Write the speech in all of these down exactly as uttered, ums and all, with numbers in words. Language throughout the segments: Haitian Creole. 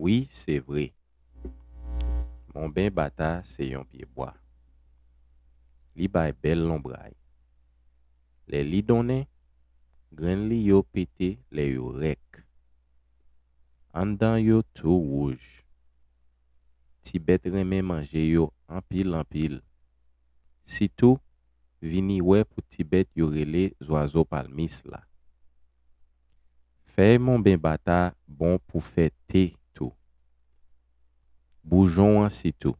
Wi, se vre. Monben bata se yon pye bwa. Li bay bèl lonbray. Lè li donnen, grenn li yo pete lè yo rèk. Anndan yo tou wouj. Ti bèt renmen manje yo anpil anpil. Sitou, vini wè pou ti bèt yo rele zwazo palmis la. Fèy monben bata bon pou fè te tou. Boujon an sitou.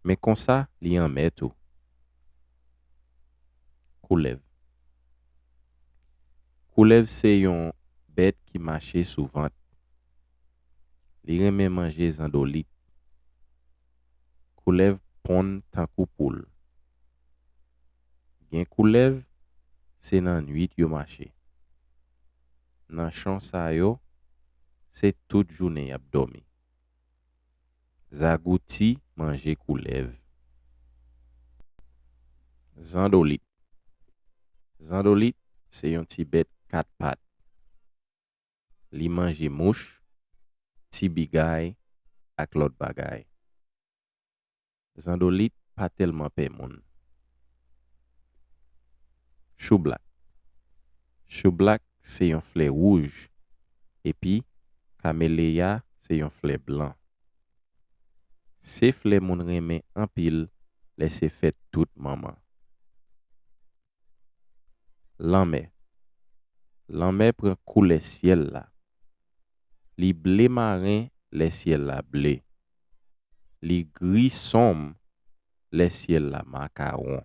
Men konsa, li anmè tou. Koulèv. Koulèv se yon bèt ki mache sou vant. Li renmen manje zandolit. Koulèv ponn tankou poul. Gen koulèv, se nan nwit yo mache. Nanchon sa yo, se tout jounen y ap dòmi. Zagouti manje koulèv. Zandolit. Zandolit se yon ti bèt kat pat. Li manje mouch, ti bigay ak lòt bagay. Zandolit pa tèlman pè moun. Choublak. Choublak se yon flè wouj, epi kameleya se yon flè blan. Se flè moun renmen anpil lè se fèt tout manman. Lanmè. Lanmè pran koulè syèl la. Li ble maren lè syèl la ble. Li gri sonm lè syèl la makawon.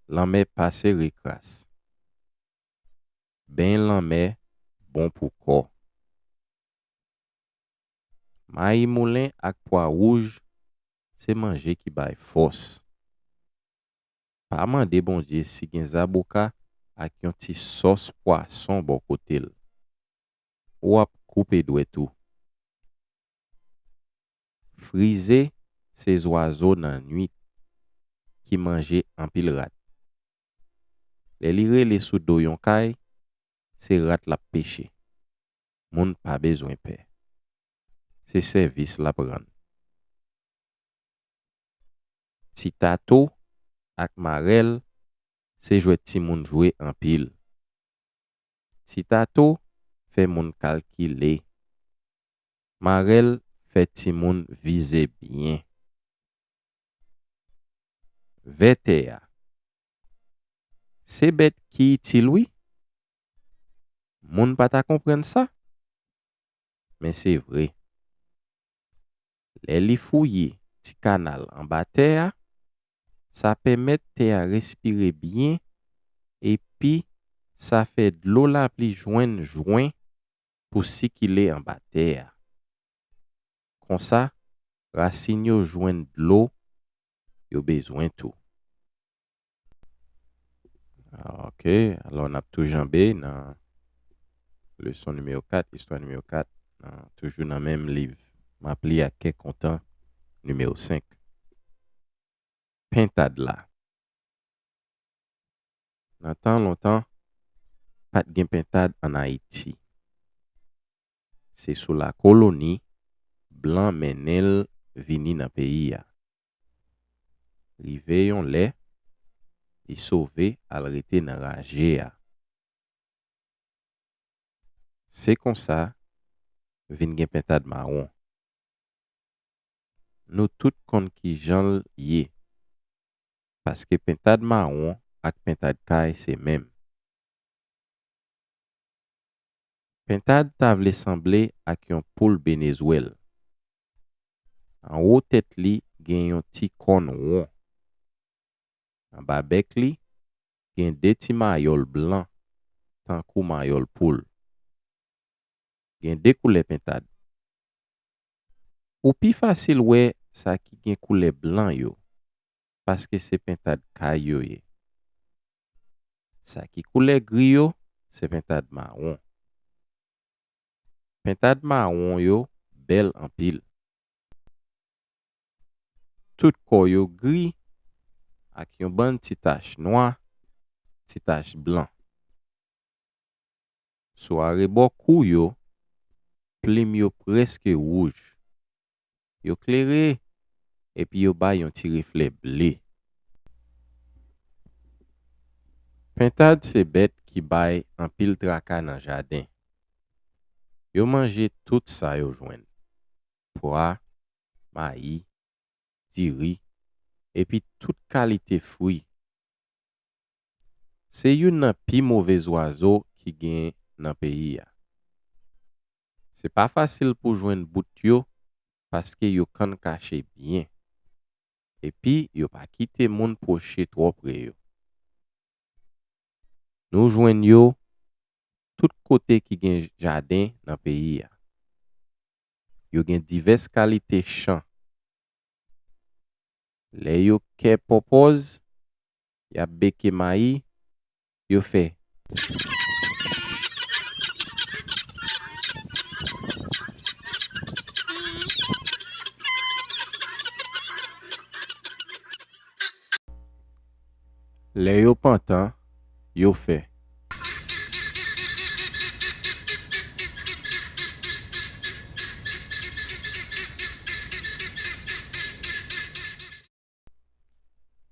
Lanmè pa sere kras. Beny lanmè bon pou kò. Mayi moulen ak pwa wouj se manje ki bay fòs. Pa mande Bondye si gen zaboka ak yon ti sòs pwason bò kote l. Ou ap koupe dwèt ou. Frize se zwazo nan nwit ki manje anpil rat. Lè li rele sou do yon kay, se rat l ap peche. Moun pa bezwen pè. Se sèvis l ap rann. Ti tato ak marèl se jwèt timoun jwe anpil. Ti tato fè moun kalkile. Marèl fè timoun vize byen. Vètè a. Se bèt ki itil wi. Moun pa ta konprann sa. Men se vre. Lè li fouye ti kanal anba tè a, sa pèmèt tè a respire byen, epi sa fè dlo lapli jwenn jwen pou sikile anba tè a. Konsa, rasin yo jwenn dlo yo bezwen tou. Ok, alò n ap tou janbe nan leson nimewo kat, istwa nimewo kat, nan, toujou nan menm liv M ap li ak kè kontan, nimewo senk. Pentad la. Nan tan lontan, pa t gen pentad ann Ayiti. Se sou lakoloni, blan mennen l vini nan peyi a. Rive yon lè, li sove al rete nan raje a. Se konsa, vin gen pentad mawon. Nou tout konn kijan l ye, paske pentad mawon ak pentad kay se menm. Pentad ta vle sanble ak yon poul benezwèl. Anwo tèt li gen yon ti kòn won. Anba bèk li gen de ti mayòl blan, tankou mayòl poul. Gen de koulè pentad. Ou pi fasil wè sa ki gen koulè blan yo, paske se pentad kay yo ye. Sa ki koulè gri yo, se pentad mawon. Pentad mawon yo bèl anpil. Tout kò yo gri ak yon bann ti tach nwa, ti tach blan. Sou arebò kou yo, plim yo prèske wouj. Yo klere, epi yo bay yon ti reflè ble. Pentad se bèt ki bay anpil traka nan jaden. Yo manje tout sa yo jwenn. Pwa, mayi, diri, epi tout kalite fwi. Se youn nan pi move zwazo ki gen nan peyi a. Se pa fasil pou jwenn bout yo, paske yo konn kache byen. Epi yo pa kite moun pwoche twò pre yo. Nou jwenn yo tout kote ki gen jaden nan peyi a. Yo gen divès kalite chan. Lè yo kè pòpòz, y ap beke mayi, yo fè. Lè yo pantan, yo fè.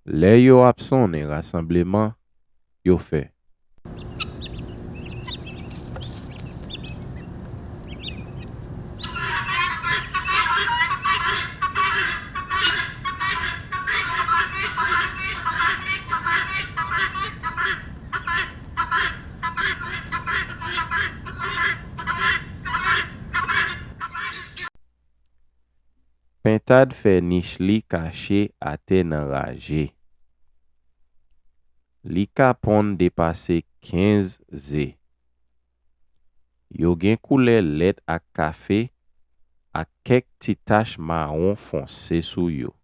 Lè yo ap sonnen rasanbleman, yo fè. Pentad fè nich li kache atè nan raje. Li ka ponn depase kenz ze. Yo gen koulè lèt ak kafe ak kèk ti tach mawon fonse sou yo.